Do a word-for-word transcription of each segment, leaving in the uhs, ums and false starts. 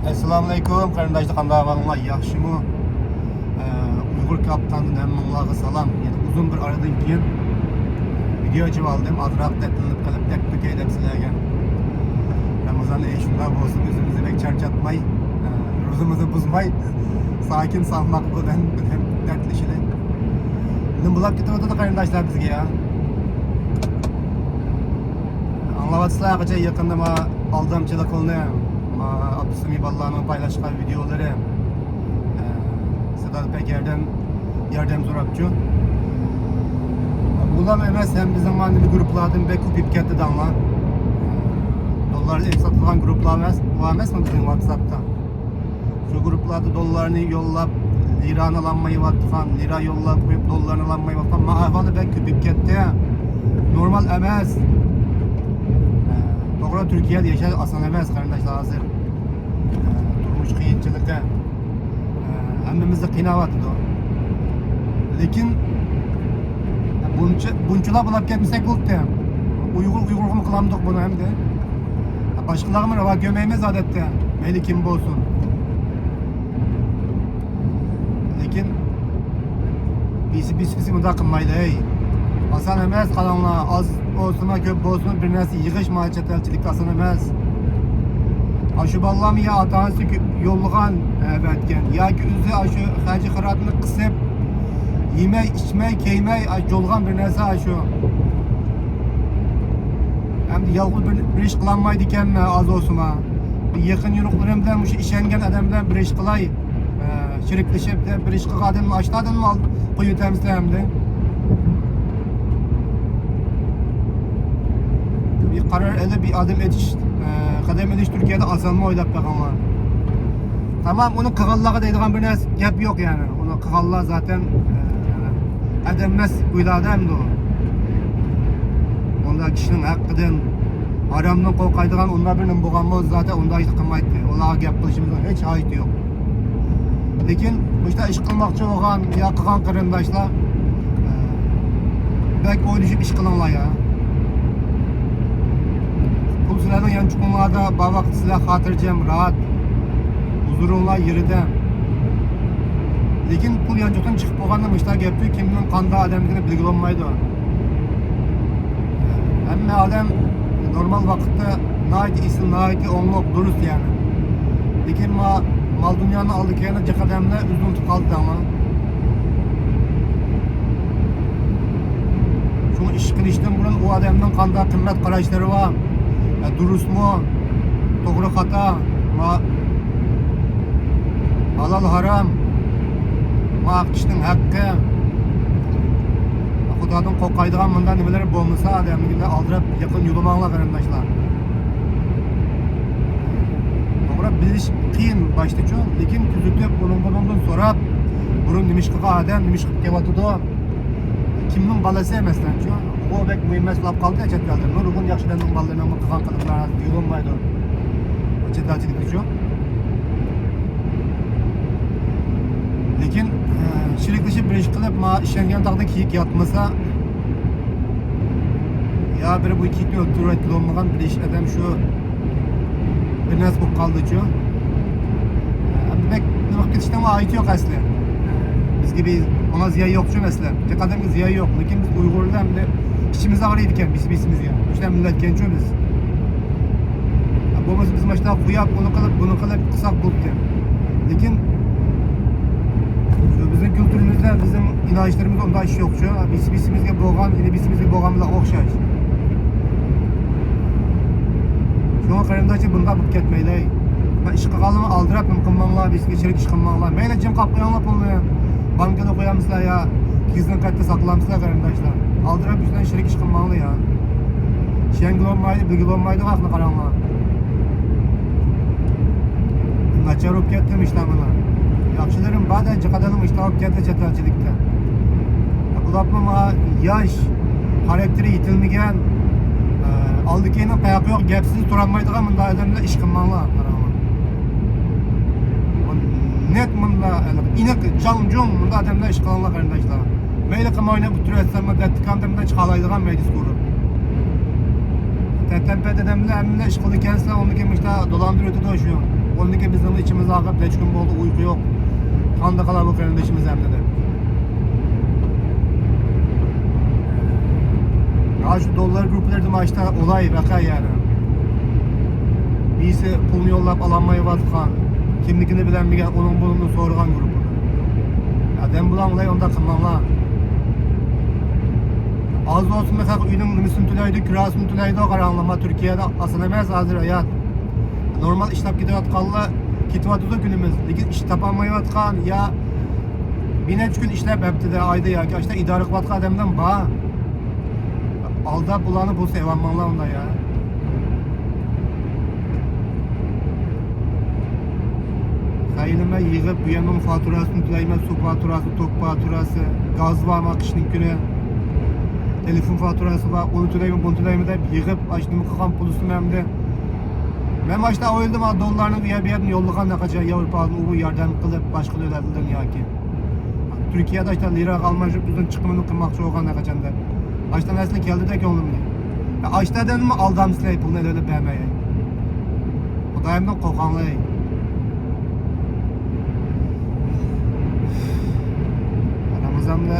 ئەسسالامۇئەلەيكۇم قېرىنداشلار، قانداق ئەھۋالىڭلار، ياخشىمۇ؟ ئە، ئۇيغۇر كاپىتاندىن ھەممىڭلارغا سالام. يەنە ئۇزۇن بىر ئارىدىن كېيىن ۋىدېو ئېچىپ ئالدىم، ئازراق دەردلىنىپ قېلىپ دەپ كېتەي دەپ سىلەرگە. رامىزان ئېيى شۇنداق بولسۇن، ئۆزىمىزنى بەك چارچاتماي، ئە، روزىمىزنى بۇزماي، ساكىن سالماق بىلەن بىلەن دەردلىشىلى. نېمە بولاپ كېتىۋاتىدۇ قېرىنداشلار بىزگە يا؟ ئاڭلاۋاتىسىلەر، قاچان يېقىندا ما ئالدامچىلىقلىنى، ما ئابدۇسەمى بالىلارنىڭ پايلاشقان ۋىدېئولىرى، ئە، سادات بەك ياردەم، ياردەم سوراپچۇ. ئۇلام ئەمەس، ھەم بىزنىڭ مانا گۇرۇپپىلاردىن بەك كۆپىيىپ كەتتى داڭلار. دوللاردا ئېلىپ ساتىدىغان گۇرۇپپىلار ئەمەس، بار ئەمەسمۇ بىزنىڭ ۋاتساپتا؟ شۇ گۇرۇپپىلاردا دوللارنى يوللاپ، لىرانى ئالالمايۋاتقان، لىرا يوللاپ قويۇپ، دوللارنى ئالالمايۋاتقان، ما ئەھۋالى بەك كۆپىيىپ كەتتى. نورمال ئەمەس. ئە، توغرا، تۈركىيەدە ياشاش ئاسان ئەمەس، قېرىنداشلار، ھازىر. ئە، تۇرمۇش قىيىنچىلىقى، ئە، ھەممىمىزنى قىيناۋاتىدۇ. لېكىن بۇنچە، بۇنچىلا بولاپ كەتمىسەك بولدى. ئۇيغۇر ئۇيغۇرغىمۇ قىلامدۇق بۇنى ئەمدى. باشقىلارغىمۇ راۋا كۆرمەيمىز ئادەتتە، مەيلى كىم بولسۇن. لېكىن بىسى بىسى بىسى مۇنداق قىلمايلى، ھەي. ئاسان ئەمەس، قاراڭلار، ئاز بولسىمۇ، كۆپ بولسىمۇ، بىر نەرسە يىغىش ما چەت ئەلچىلىكتە ئاسان ئەمەس. ئاشۇ بالىلارمۇ يا ئاتا-ئانىسى يوللىغان، ئەۋەتكەن، ياكى ئۆزى ئاشۇ خەرجى خىراجىتىنى قىسىپ، يېمەي، ئىچمەي، كىيمەي، ئاشۇ جولغان بىر نەرسە ئاشۇ. ئەمدى يالغۇز بىر، بىر ئىش قىلالمايدىكەنمەن، ئاز بولسىمۇ. يېقىن يورۇقلىرىم بىلەن، مۇشۇ ئىشەنگەن ئادەم بىلەن بىر ئىش قىلاي، ئە، شېرىكلىشىپ، دەپ بىر ئىش قىلغان ئادەمنى ئاشتا ئادەمنى ئال-، قويۇۋېتەمسىلەر ئەمدى. بىر قارار ئېلىپ، بىر ئادەم ئېتىش، ئە، قەدەم ئېلىش تۈركىيەدە ئاسانمۇ ئويلاپ بېقىڭلار. تامام، ئۇنى قىلغانلارغا دەيدىغان بىر نەرسە گەپ يوق يەنى. ئۇنى قىلغانلار زاتەن، ئە، ئادەم ئەمەس ئويلايدۇ ئەمدى ئۇ. ئۇندا كىشىنىڭ ھەققىدىن، ھارامدىن قورقايدىغان ئۇنداق بىر نېمە بولغان بولسا، زاتەن ئۇنداق ئىش قىلمايتتى. ئۇلارغا گەپ قىلىشىمىزنىڭ ھېچ ھاجىتى يوق. لېكىن مۇشۇنداق ئىش قىلماقچى بولغان يا قىلغان قېرىنداشلار، ئە، بەك ئويلىشىپ ئىش قىلىڭلار يا. پۇل سىلەرنىڭ يانچۇقۇڭلاردا بار ۋاقىت سىلەر خاتىرجەم، راھەت، ھۇزۇرۇڭلار يېرىدە. لېكىن پۇل يانچۇقتىن چىقىپ بولغاندا مۇشۇنداق گەپتۇر، كىمنىڭ قانداق ئادەملىكىنى بىلگىلى بولمايدۇ. ھەممە ئادەم نورمال ۋاقىتتا ناھايىتى ئېسىل، ناھايىتى ئوڭلۇق، دۇرۇس يەنى. لېكىن ما-، مال دۇنيانى ئالدى كەينى جىق ئادەملەر ئۆزىنى ئۇنتۇپ قالدى دەڭلار. شۇڭا ئىش قىلىشتىن بۇرۇن ئۇ ئادەمنىڭ قانداق قىممەت قاراشلىرى بار، ئە، دۇرۇسمۇ، توغرا خاتا، ما-، ھالال ھارام، ما كىشىنىڭ ھەققى، خۇدادىن قورقايدىغان مۇنداق نېمىلەر بولمىسا، ئادەمگە ئالدىراپ يېقىن يولىماڭلار، قېرىنداشلار. توغرا، بىلىش قىيىن باشتىچۇ، لېكىن كۆزىتىپ، ئۇنىڭ بۇنىڭدىن سوراپ، بۇرۇن نېمە ئىش قىلغان ئادەم، نېمە ئىش قىلىپ كېلىۋاتىدۇ، كىمنىڭ بالىسى، مەسىلەنچۇ، بۇ بەك مۇھىم مەسىلە بولۇپ قالدى چەت ئەلدە. نۇرغۇن ياخشى ئادەمنىڭ بالىلىرىنىڭ قىلغان قىلىقلىرى ھازىر دېگىلى بولمايدۇ چەت ئەلچىلىكتىچۇ. لېكىن، ئە، شېرىكلىشىپ بىر ئىش قىلىپ، ما ئىشەنگەن تاغدا كېيىك ياتمىسا، يا بىر بۇ كېيىكنى ئۆلتۈرۈۋەتكىلى بولمىغان بىر ئىش ئادەم شۇ بىر نەرسە بولۇپ قالدىچۇ. ئەمدى بەك نېمە قىلىپ كېتىشنىڭ ھاجىتى يوق ئەسلى. بىزگە بىر، ماڭا زىيان يوقچۇ مەسىلەن. جىق ئادەمگە زىيان يوق. لېكىن بىز ئۇيغۇرلار ئەمدى ئىچىمىز ئاغرىيدىكەن بىز بىسىمىزگە. مۇشۇنداق مىللەتكەنچۇ بىز. بولمىسا بىز ماشۇنداق قوياپ، ئۇنى قىلىپ، بۇنى قىلىپ قىلساق بولىدىكەن. لېكىن شۇ بىزنىڭ كۈلتۈرىمىزدە، بىزنىڭ ئىنانچلىرىمىزدا ئۇنداق ئىش يوقچۇ. بىسىمىزگە بولغان، ئىنى بىسىمىزگە بولغان بىلەن ئوخشاش. شۇڭا قېرىنداشلار، بۇنداق بولۇپ كەتمەيلى. مەن ئىش قىلغانلىرىمنى ئالدىراپ نېمە قىلماڭلار، بىسىمگە شېرىك ئىش قىلماڭلار. مەيلى جىم قاپ قويۇڭلار پۇلنى. بانكىدا قويامسىلەر يا كىزنىڭ قەددى ساقلامسىلەر قېرىنداشلار. ئالدىراپ بىزدىن شېرىك ئىش قىلماڭلار يا. ئىشەنگىلى بولمايدۇ، بىلگىلى بولمايدۇ، ھەقنى قاراڭلار. ناچار بولۇپ كەتتىم ئىشلار مانا. ياخشىلىرىم بار-دە، جىق ئادەمنىڭ ئىشلار بولۇپ كەتتى چەت ئەلچىلىكتە. بۇلارمۇ مانا ياش، خاراكتېرى يېتىلمىگەن، ئالدى كەينىنىڭ پەرقى يوق، گەپسىز تۇرالمايدىغان مۇنداق ئادەملەر ئىش قىلماڭلار، قاراڭلار. نەق مۇنداق، ئېنىق، جاڭجۇڭ مۇنداق ئادەملەر ئىش قىلىڭلار، قېرىنداشلار. مەيلى قىلماي ئويناپ ئولتۇرۇۋەتسەممۇ، دەتتىكان دەمدە چىقالايدىغان مەيدىس كورۇپ. تەتەمپەت ئادەملەر ھەممە ئىش قىلىدىكەنسىلەر، ئۇنىڭ كېيىن مۇشتا دولاندۇرۇۋېتىدۇ شۇ. ئۇ ئۇندىن كېيىن بىزنىڭ ئىچىمىز ئاغرىپ، نەچچە كۈن بولدى، ئۇيقۇ يوق. قانداق قىلار بۇ قېرىندىشىمىز ئەمدى دەپ. ھە، شۇ دوللار گۇرۇپپىلىرىدا مانا شۇنداق ئولاي ۋەقە يەنى. بىرسى پۇلنى يوللاپ ئالالمايۋاتقان، كىملىكىنى بىلەلمىگەن، ئۇنىڭ بۇنىڭدىن سورىغان گۇرۇپپىدا. ئادەم بۇلاڭ ئۇلاي ئۇنداق قىلماڭلار. ئاز بولسىمۇ خەق ئۆينىڭ نېمىسىنى تۆلەيدۇ، كىراسىنى تۆلەيدۇ، قاراڭلار. تۈركىيەدە ئاسان ئەمەس ھازىر ھايات. نورمال ئىشلەپ كېتىۋاتقانلار كېتىۋاتىدۇ كۈنىمىز. لېكىن ئىش تاپالمايۋاتقان يا بىر نەچچە كۈن ئىشلەپ ھەپتىدە، ئايدا ياكى ئاشتا ئىدارە قىلىۋاتقان ئادەملەر بار. ئالداپ بۇلارنى بولسا ئېلانماڭلار ئۇنداق يا. خەيلىمە يىغىپ، بۇ يەرنىڭ فاتۇراسىنى تۆلەيمەن، سۇ فاتۇراسى، توك فاتۇراسى، گاز بار ما قىشنىڭ كۈنى، تېلېفون فاتۇراسى بار، ئۇنى تۆلەيمەن، بۇنى تۆلەيمەن دەپ يىغىپ، ئاشۇ نېمە قىلغان پۇلىسىمۇ ئەمدى. مەن ئاشتا ئويلىدىم، ھا، دوللارنى ئۇ يەر بۇ يەردىن يوللىغان ھەققىچە ياۋروپادىن ئۇ بۇ ياردەم قىلىپ، باشقا دۆلەتلەردىن ياكى تۈركىيەدە ئاشتا لىراغا ئالماشتۇرۇپ، ئۆزۈم چىقىمىنى قىلماقچى بولغان ھەققىچەندە. ئاشتا نەرسىلەر كەلدىدە كۆڭلۈمگە. يا ئاشتا دەمدىمۇ ئالدامسىلەي، پۇلنى ئېلىۋېلىپ بەرمەي. خۇدايىمدىن قورقاڭلەي. رامىزاندا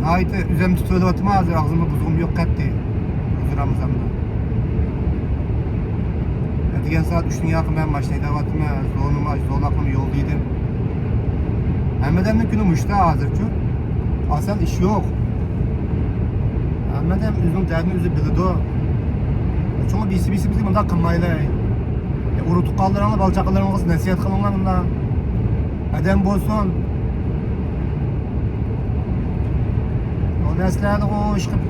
ناھايىتى ئۆزۈم تۇتۇۋېلىۋاتىمەن ھازىر، ئاغزىمدا بۇزۇقۇم يوق قەتئىي. ئۆزى رامىزاندا. ئەتىگەن سائەت ئۈچتىن ياقىن مەن ماشىنا ھەيدەۋاتىمەن. زورنىمۇ، زورلاقنىمۇ يولدا يېدىم. ھەممىدىنمۇ كۈنى مۇشتا ھازىرچۇ. ئاسان ئىش يوق. ھەممىدىن ئۆزىنىڭ دەردىنى ئۆزى بىلىدۇ. شۇڭا بىسى بىسى بىزگە مۇنداق قىلمايلى. ئۇرۇق تۇغقانلىرىڭلار، بالا چاقىلىرىڭلارغا نەسىھەت قىلىڭلار مۇنداق. ئادەم بولسۇن. ئۇ نەرسىلەرنى ئۇ ئىشقىپ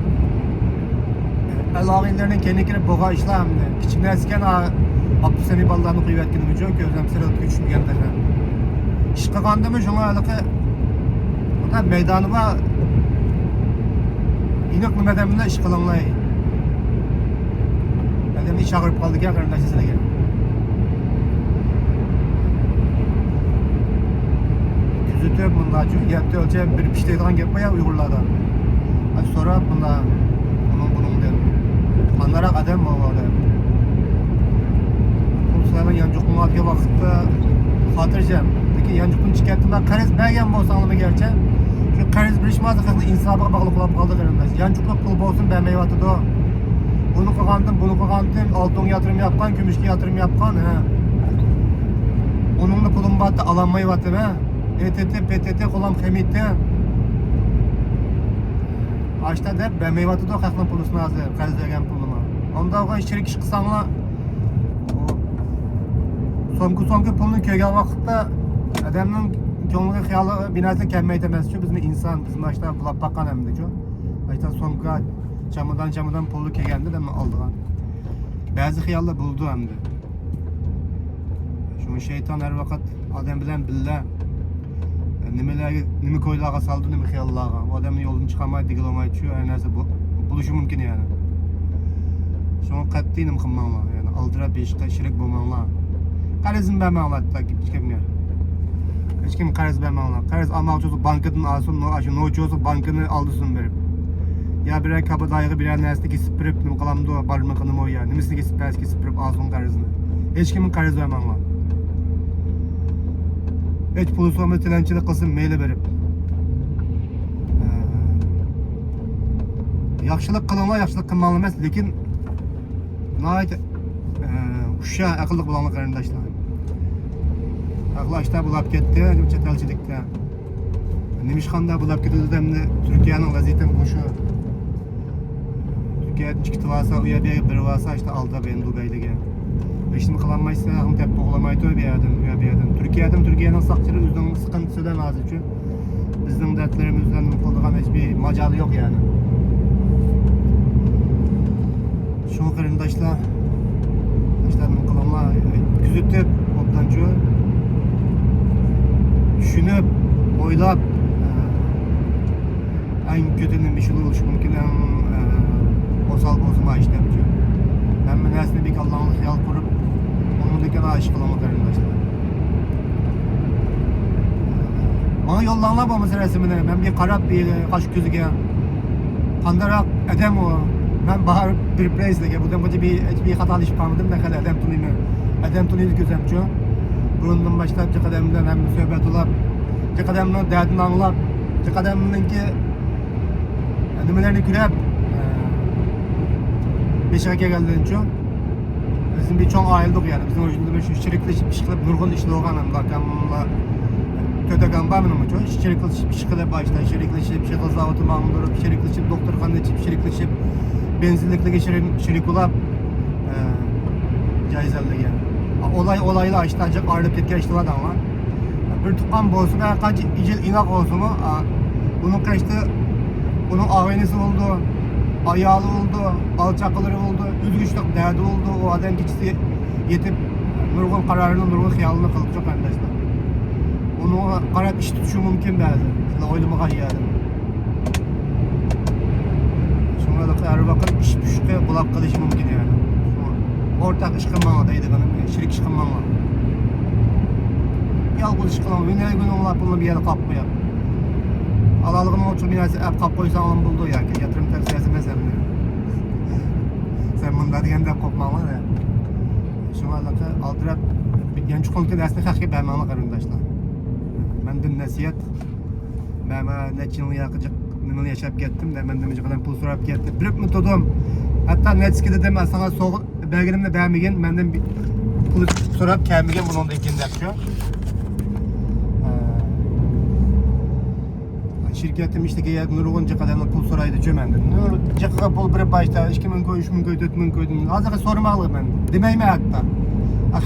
ئەل ئاغىنىلىرىنىڭ كەينىگە كىرىپ بولغان ئىشلار ئەمدى. كىچىك نەرسىكەن، ئابدۇسەمى بالىلارنى قويۇۋەتكىنىمىز ئۈچۈن كۆزلەم سىرتقا چۈشمىگەن تېخى. ئىش قىلغاندىمۇ شۇڭا ھېلىقى مەيدانى بار. ئېنىق نېمە دەم بىلەن ئىش قىلىڭلار. ئادەمنى چاقىرىپ قالدىكەن قېرىنداش سىلەرگە. كۆزىتىپ مۇنداچۇ، يەتتە ئۆلچەپ بىر پىشتەيدىغان گەپ بار يا ئۇيغۇرلاردا. ئاي سوراپ مۇنداق، ئۇنىڭ بۇنىڭدىن. قانداقراق ئادەم بۇ ئادەم؟ پۇل سورايمەن يانچۇقۇڭغا دېگەن ۋاقىتتا خاتىرجەم. لېكىن يانچۇقتىن چىقىپ كەتتىم، مەن قەرز بەرگەن بولساڭلارمۇ گەرچە، شۇ قەرز بېرىش مازى خەقنىڭ ئىنسابىغا باغلىق بولاپ قالدى قېرىنداش. يانچۇقلۇق پۇل بولسىمۇ بەرمەيۋاتىدۇ. ئۇنى قىلغانتىم، بۇنى قىلغانتىم، ئالتۇنغا ياتۇرۇم ياپقان، كۈمۈشكە ياتۇرۇم ياپقان، ھە. ئۇنىڭدا پۇلۇم بارتى، ئالالمايۋاتىمەن. ئېتىتى، پېتىتى، قولام خېمىتى. ئاشتا دەپ بەرمەيۋاتىدۇ خەقنىڭ پۇلىسىنى ھازىر، قەرز بەرگەن پۇلىنى. ئۇنداق بولغان شېرىك ئىش قىلساڭلار، ئۇ سومكا، سومكا پۇلنى كۆرگەن ۋاقىتتا ئادەمنىڭ كۆڭلىگە خىيالى بىر نەرسە كەلمەيدۇ ئەمەسچۇ، بىزمۇ ئىنسان، بىزمۇ ئاشتا بۇلاپ باققان ئەمدىچۇ. ئاشتا سومكا، چامادان، چامادان پۇلى كەلگەندە ئادەمنىڭ ئالدىغا. بەزى خىياللار بولىدۇ ئەمدى. شۇڭا شەيتان ھەر ۋاقىت ئادەم بىلەن بىللە. نېمىلەرگە، نېمە كويلارغا سالىدۇ، نېمە خىياللارغا. ئۇ ئادەمنى يولدىن چىقارمايدۇ، دېگىلى بولمايدۇ، شۇ ھەر نەرسە بو-، بولۇشى مۇمكىن يەنى. شۇڭا قەتئىي نېمە قىلماڭلار، يەنى ئالدىراپ ھېچقا شېرىك بولماڭلار. قەرزمۇ بەرمەڭلار، ھەتتا ھېچكىمگە. ھېچكىمگە قەرز بەرمەڭلار. قەرز ئالماقچى بولسا بانكىدىن ئالسۇن، نو-، ئاشۇ نوچى بولسا بانكىنى ئالدىسۇن بېرىپ. يا بىرەر كابادايغا بىرەر نەرسىنى كېسىپ بېرىپ نېمە قىلامدۇ، بارمىقىنىمۇ يا نېمىسىنى كېسىپ بەرسە كېسىپ بېرىپ ئالسۇن قەرزنى. ھېچكىمگە قەرز بەرمەڭلار. ھېچ پۇلى سومى تىلەنچىلىك قىلسۇن مەيلى بېرىپ. ئە، ياخشىلىق قىلىڭلار، ياخشىلىق قىلماڭلار ئەمەس، لېكىن ناھايىتى، ئە، ھوشيار، ئەقىللىق بولۇڭلار قېرىنداشلار. ئەقلى ئاشتا بولاپ كەتتى چەت ئەلچىلىكتە. نېمىشقاندا بولاپ كېتىدۇ دەمدە تۈركىيەنىڭ ۋەزىيىتى مۇشۇ. تۈركىيەدىن چىقىۋالسا، ئۇ يەردە بېرىۋالسا، ئىشتە ئالداپ يەنە دۇبەيلىگە. ھېچنېمە قىلالمايسىلەر، ھەم تەپ قوغلىمايدۇ بۇ يەردىن، ئۇ يەردىن. تۈركىيەدىن، تۈركىيەنىڭ ساقچىلىرى ئۆزىنىڭ سىقىنتىسى بىلەن ھازىرچۇ. بىزنىڭ دەردلىرىمىز بىلەن نېمە قىلىدىغان ھېچبىر ماجالى يوق يەنى. شۇڭا قېرىنداشلار، قېرىنداشلار نېمە قىلىڭلار، كۆزىتىپ، ئوبدانچۇ چۈشىنىپ، ئويلاپ، ئە، ئەڭ كۆتىنى مىشۇل بولۇشى مۇمكىن، ئەڭ، ئە، ئوسال بولسىمۇ ئىش دەپچۇ. ھەممە نەرسىنى بىك ئاللاڭلار خىيال قۇرۇپ، ئۇنىڭدىن كېيىن ئىش قىلىڭلار قېرىنداشلار. ماڭا يوللاڭلار بولمىسا رەسىمىنى، مەن بىر قاراپ، بىر قاش كۆزىگە قانداقراق ئادەم ئۇ. مەن بارىپ بېرىپ بېرەي سىلەرگە. بۇ دەمگىچە بىر، ھېچ بىر خاتا ئىش قىلمىدىم، مەن خېلى ئادەم تونۇيمەن. ئادەم تونۇيدۇ كۆزەمچۇ. بۇرۇندىن باشلاپ جىق ئادەم بىلەن ھەممە سۆھبەت قىلىپ، جىق ئادەمنىڭ دەردىنى ئاڭلاپ، جىق ئادەمنىڭكى نېمىلەرنى كۆرۈپ، بېشىغا كەلگەندىنچۇ. بىزنىڭ بىر چوڭ ئائىلىدۇق يەنى. بىزنىڭ ئۆيدە شۇ شېرىكلىشىپ ئىش قىلىپ نۇرغۇن ئىشلار بولغان، ھەمدە ئاكاملا تۆت ئاكام بار مېنىڭمۇ. شېرىكلىشىپ ئىش قىلىپ، باشتا شېرىكلىشىپ شېخىل زاۋۇتى ماڭدۇرۇپ، شېرىكلىشىپ دوختۇرخانىدا ئىچىپ، شېرىكلىشىپ بېنزىنلىكلىكى شېرىك بولاپ، جايزەنلىگەن. ئولاي ئولايلا ئاشتا جىق ئايرىلىپ كەتكەن ئىشلار دەڭلار. بىر تۇغقان بولسىمۇ، ھەر قانچە يىل ئىناق بولسىمۇ، ئۇنىڭ قېشىدا ئۇنىڭ ئاغىنىسى بولىدۇ، ئايالى بولىدۇ، بالا چاقىلىرى بولىدۇ، ئۆزگىچە دەردى بولىدۇ. ئۇ ئادەم كېچىسى يېتىپ نۇرغۇن قارارنى، نۇرغۇن خىيالنى قىلىدۇ قېرىنداشلار. ئۇنىڭغا قاراپ ئىش تۇتۇشى مۇمكىن بەزى، سىلەر ئويلىمىغان يەردىن. شۇڭا ھەر ۋاقىت ئىش پۇشۇقى بولاپ قېلىشى مۇمكىن يەنى. ئورتاق ئىش قىلماڭلار دەيدىغىنىم، شېرىك ئىش قىلماڭلار. يالغۇز ئىش قىلىڭ، ھۈنەرگۈنۈڭلار پۇلنى بىر يەردە قاپ قويۇپ. ھالالغىنىڭ ئۈچۈن بىر نەرسە ئەپ قاپ قويساڭلار بولىدۇ ياكى ياتۇرۇم تەۋسىيەسى ئەمەس ئەمدى. سەن مۇنداق دېگەندە قوپماڭلار. شۇڭا ئالدىراپ يانچۇقۇڭدىكى نەرسىنى خەققە بەرمەڭلار قېرىنداشلار. مەندىن نەسىھەت. مەن، مەن نەچچە يىل ياقى جىق نېمىنى ياشاپ كەتتىم، مەندىن جىق ئادەم پۇل سوراپ كەتتى. بېرىپمۇ تۇردۇم. ھەتتا نەچچىسىگە دېدىم، مەن ساڭا سوغ-، بەرگىنىمنى بەرمىگىن، مەندىن بى-، پۇل سوراپ كەلمىگىن بۇنىڭدىن كېيىن دەپچۇ. شىركەتتىن ئىشلىگەن نۇرغۇن جىق ئادەملەر پۇل سورايدىچۇ مەندىن. نۇر-، جىقىغا پۇل بېرىپ باشتا ئىككى مىڭ كوي، ئۈچ مىڭ كوي، تۆت مىڭ كويدىن ھازىرغا سورىماڭلار مەندىن. دېمەيمەن ھەتتا.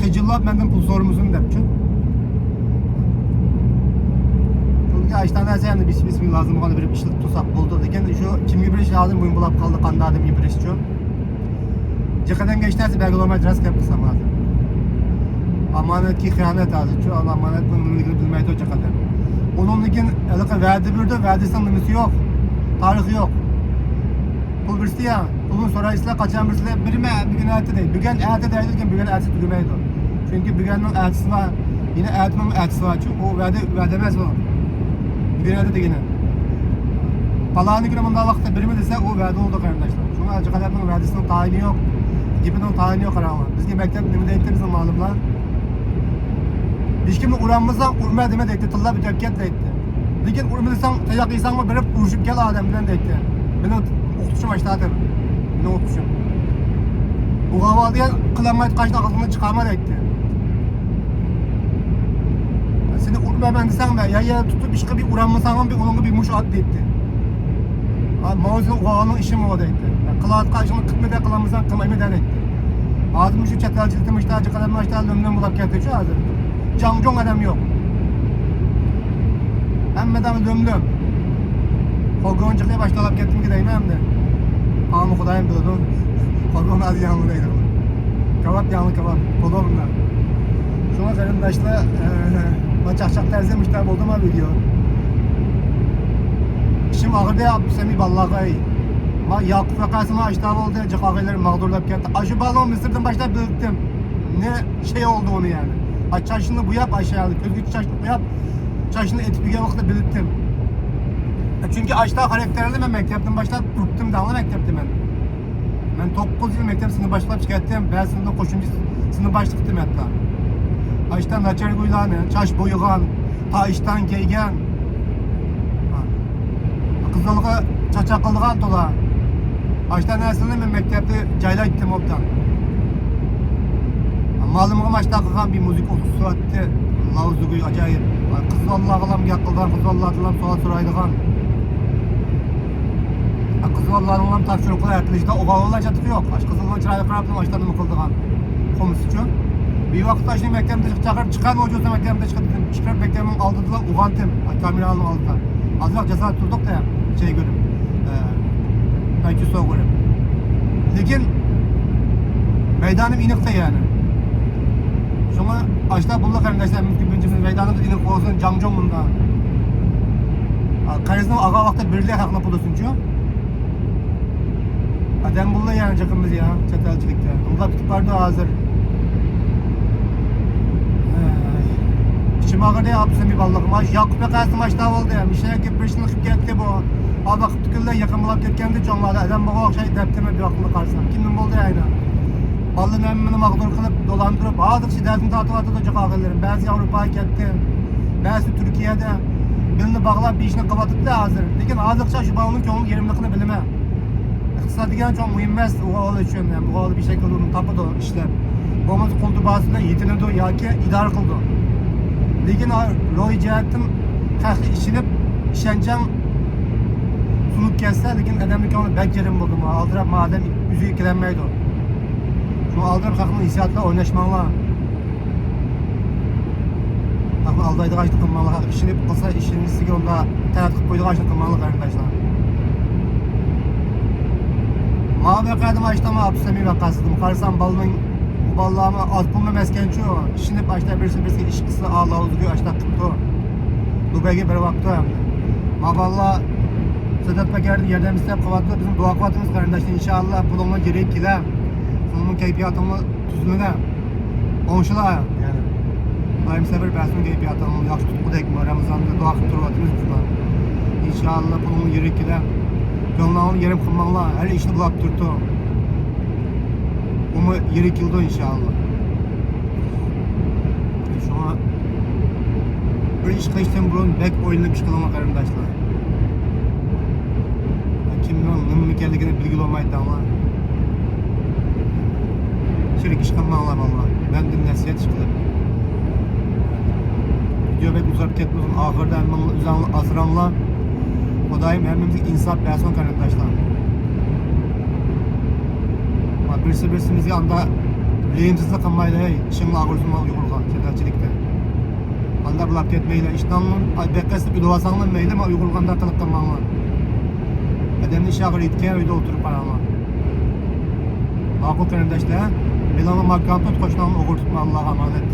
خىجىللاپ مەندىن پۇل سورىمىسۇن دەپچۇ. پۇلغا ئاشتا نەرسە ئەمدى بىس-، بىسمىللا لازىم بولغاندا بېرىپ ئىشلىتىپ تۇرساق بولىدۇ. لېكىن شۇ كىمگە بېرىش ھازىر مۇھىم بولاپ قالدى، قانداق ئادەمگە بېرىشچۇ. جىق ئادەمگە ھېچ نەرسە بەرگىلى بولمايدۇ، راست گەپ قىلسام ھازىر. ئامانەتكە خىيانەت ھازىرچۇ، ئامانەتنىڭ نېمىلىكىنى بىلمەيدۇ جىق ئادەم. ئۇنىڭدىن كېيىن ھېلىقى ۋەدە بېرىدۇ، ۋەدىسىنىڭ نېمىسى يوق، تارىخى يوق. پۇل بېرىسىلە يا، پۇلنى سورايسىلەر، قاچان بېرىسىلەر؟ بېرىمەن، بۈگۈن ئەتە دەيدۇ. بۈگۈن ئەتە دەيدۇ، لېكىن بۈگۈن ئەتىسى تۈگىمەيدۇ. چۈنكى بۈگۈننىڭ ئەتىسى بار، يەنە ئەتىنىڭ ئەتىسى بارچۇ. ئۇ ۋەدە، ۋەدە ئەمەس ئۇ. بۈگۈن ئەتە دېگىنى. پالانى كۈنى مۇنداق ۋاقىتتا بېرىمەن دېسە، ئۇ ۋەدە بولىدۇ قېرىنداشلار. شۇڭا ھەر قېتىم ئادەمنىڭ ۋەدىسىنىڭ تايىنى يوق، گېپىنىڭ تايىنى يوق، قاراڭلار. بىزگە مەكتەپ نېمە دەيتتى بىزنىڭ مۇئەللىملەر؟ ھېچكىمنى ئۇرالمىساڭ، ئۇرما دېمە دەيتتى، تىللاپ ئۆتۈپ كەت دەيتتى. لېكىن ئۇرمىساڭ، تاياق يېسەڭمۇ بېرىپ ئۇرۇشۇپ كەل ئادەم بىلەن دەيتتى. مېنىڭ ئوقۇتقۇچىم ئاشتاتىم. مېنىڭ ئوقۇتقۇچىم. ئۇ ھاۋالدا قىلالمايدىغان ئىشنى ئاغزىڭدىن چىقارما دەيتتى. سېنى ئۇرمايمەن دېسەڭ، مەن يا، يا تۇتۇپ ئىشقا بىر ئۇرالمىساڭ، بىر ئۇنىڭغا بىر مۇشت ئات دەيتتى. ماۋۇ سېنىڭ ئۇ ھاۋالنىڭ ئىشى ماۋۇ دەيتتى. قىلىۋاتقان ئىشىڭنى قىلما دە، قىلالمىساڭ قىلمايمەن دە دەيتتى. ھازىر مۇشۇ چەت ئەلچىلىكتە مۇشۇنداق جىق ئادەم، مۇشۇنداق لۆم-لۆم بولاپ كەتتىچۇ ھازىر. جاڭجۇڭ ئادەم يوق. ھەممە ئادەم لۆم-لۆم. خوگونچىقى باشلاپ كەتتىمىكىن دەيمەن ئەمدى. قالمى خۇدايىم بىلىدۇ. خوگون ئاز ياڭلى دەيدۇ. كاۋاپ ياڭلى كاۋاپ. بولۇۋېرىڭلار. شۇڭا قېرىنداشلار، ئە، ما چاقچاق تەرزى مۇشۇنداق بولدى ما ۋىدېئو. ئىچىم ئاغرىدى، ئابدۇسەمى بالىلارغا. ما ياقۇپ ۋەقەسىمۇ ئاشتا بولدى، جىق ئاغىنىلىرىم ماغدۇرلاپ كەتتى. ئاشۇ بالىنى مىسىردىن باشلاپ بىلدىم. نە شەي ئولدى ئۇنى يەنى. ئا، چاچنى بوياپ، ئاشۇ يەردە كۆزگە چاچنى بوياپ، چاچنى ئېتىپ يۈرگەن ۋاقىتتا بىلدىم. چۈنكى ئاشتا خاراكتېرنى مەن مەكتەپتىن باشلاپ ئۇرۇپتىم دەڭلا مەكتەپتە مەن. مەن توققۇز يىل مەكتەپ سىنىپ باشلاپ چىقاتتىم. بەزى سىنىپتا قوشۇمچە سىنىپ باشلىقتىم ھەتتا. ئاشتا ناچار گۇيلارنى، چاچ بويىغان، تا ئىشتان كىيگەن. قىزلارغا چاچاق قىلىدىغان تولا. ئاشتا نەرسىلەرنى مەن مەكتەپتە جايلايتتىم ئوبدان. مالىمغا ماشتا قىلغان بىر مۇزىكا ئوقۇتقۇچىسى بارتتى. لاۋزۇگۇي ئاجايىپ. قىز بالىلاردىنلا گەپ قىلىدىغان، قىز بالىلاردىنلا سوئال سورايدىغان. قىز بالىلارنىڭ تاپشۇرۇقلار ئەتىلىشىدە ئوغۇل بالىلار چاتىقى يوق. ئاش قىزلارنىڭ چىرايىغا قاراپ ئاشتا نېمە قىلىدىغان. قومۇسىچۇ. بىر ۋاقىت ئاشۇ مەكتەپتىن چىقىپ چاقىرىپ چىقار موجۇسى مەكتەپتىن چىقىپ، چىقىپ مەكتەپنىڭ ئالدىدىلا ئويغانتىم. كامېرانىڭ ئالدىدا. ئازراق جاسارەت تۇردۇق-دە، شەي كۆرۈپ، ئە، پەنچە سوغۇرۇپ. لېكىن مەيدانىم ئېنىقتا يەنى. شۇڭا ئاشتا بولدى قېرىنداشلار، مۇمكىن بىرىنچىمىز مەيدانىمىز ئېنىق بولسۇن، جاڭجۇڭ مۇندا. قەرزنىڭ ئالغان ۋاقتى بىرلە خەقنىڭ پۇلىسىنچۇ. ئادەم بولدى يەنى جىقىمىز يا، چەت ئەلچىلىكتە. ئۇنداق كېتىپ بارىدۇ ھازىر. ئىچىم ئاغرىدى، ئاپىسىنى بالىلىقىم. ياقۇپ ۋەقەسى ماشتا بولدى. مىشەگە بىر ئىشنى قىلىپ كەتتى بۇ. ئا ۋاقىت كۈنلەر يېقىنلاپ كەتكەندە چوڭلاردا ئادەم بولغان ئوخشايدۇ دەپتىمەن بىر ۋاقىتتا قارىسام. كىمدىن بولدى ئەينە؟ بالىلىرىنى ھەممىنى ماغدۇر قىلىپ، دولاندۇرۇپ، ھازىرغىچە دەردىنى تارتىۋاتىدۇ جاقاغىنلىرىم. بەزىسى ياۋروپاغا كەتتى، بەزىسى تۈركىيەدە بېلىنى باغلاپ بېشىنى قىلىۋاتىدۇ ھازىر. لېكىن ھازىرغىچە شۇ بالىنىڭ كۆڭلى يېرىملىقىنى بىلىمەن. ئىقتىساد دېگەن چوڭ مۇھىم ئەمەس ئوغۇل ئۈچۈن. ھەم ئوغۇل بىر شەكىلدە ئۇنى تاپىدۇ، ئىشلەپ. بولمىسا قول دۇباسى بىلەن يېتىنىدۇ ياكى ئىدارە قىلىدۇ. لېكىن روھىي جەھەتتىن خەقنى ئىشىنىپ، ئىشەنچەڭ سۇنۇپ كەتسە، لېكىن ئادەمنىڭ كۆڭلى بەك يېرىم بولىدۇ. ئالدىراپ ما ئادەم ئۆزىگە كېلەلمەيدۇ. شۇڭا ئالدىراپ خەقنىڭ ھېسسىياتى بىلەن ئويناشماڭلار. خەقنى ئالدايدىغان ئىشنى قىلماڭلار. خەق ئىشىنىپ قىلسا، ئىشىنىشىگە ئۇنداق تەرەت قىلىپ قويىدىغان ئىشنى قىلماڭلار، قېرىنداشلار. ماۋۇ ۋەقەدىمۇ ئاشتاما ئابدۇسەمىي ۋەقەسىدىمۇ قارىسام، بالىنىڭ، بۇ بالىلارمۇ ئاز پۇلمۇ ئەمەسكەنچۇ، ئىشىنىپ ئاشتا بىرسى بىرسىگە ئىش قىلسا، ئا، لاۋزىگۈ ئاشتا قىپتۇ. دۇبەيگە بېرىۋاپتۇ ئەمدى. ما بالىلار سادات پاكەردىن ياردەم ئىستەپ قىلىۋاتىدۇ. بىزمۇ دۇئا قىلىۋاتىمىز، قېرىنداشلار. ئىنشاللا پۇلۇڭلار يېرىگە كېلە. سېنىڭمۇ كەيپىياتىڭمۇ تۈزلىنە. ئوڭشىلا. يەنى. خۇدايىم سەۋر بەرسۇن، كەيپىياتىڭنى ياخشى تۇتقۇدەك. رامىزاندا دۇئا قىلىپ تۇرۇۋاتىمىز بىزمۇ. ئىنشاللا پۇلۇڭ يېرىگە كېلە. كۆڭلۈڭنى يېرىم قىلماڭلار. ھەر ئىشنى بۇلاپ تۇرىدۇ. ئۇمۇ يېرىگە كېلىدۇ ئىنشاللا. شۇڭا بىر ئىش قىلىشتىن بۇرۇن بەك ئويلىنىپ ئىش قىلىڭلار، قېرىنداشلار. كىمنىڭ نېمە ئىكەنلىكىنى بىلگىلى بولمايدۇ دەڭلار. شېرىك ئىش قىلماڭلار، بالىلار. مەندىن نەسىھەت ئىش قىلىپ. ۋىدېو بەك ئۇزاپ كەتمىسۇن، ئاخىرىدا ھەممىڭلار ئۆزۈڭلار ئاسراڭلار. خۇدايىم ھەممىمىزگە ئىنساپ بەرسۇن، قېرىنداشلار. بىرسى بىرسىمىزگە ئاندا رېھىمسىزلىك قىلمايلى، ھەي، چىشىڭلار ئاغرىسۇن ئۇيغۇرغا، چەتئەلچىلىكتە. ئاندا بۇلاپ كەتمەيلى، ئىشتانلىق بەك قەستە ئۆلۈۋالساڭلار مەيلى، ما ئۇيغۇرغا ئاندا قىلىق قىلماڭلار. ئادەمنى ئىش ئاغرىيدىكەن، ئۆيدە ئولتۇرۇپ قاراڭلار. ماقۇل قېرىنداشلار، بېلىڭلار ماكان تۇت، قوشناڭنى ئوغرى تۇتما، ئاللاغا ئامانەت.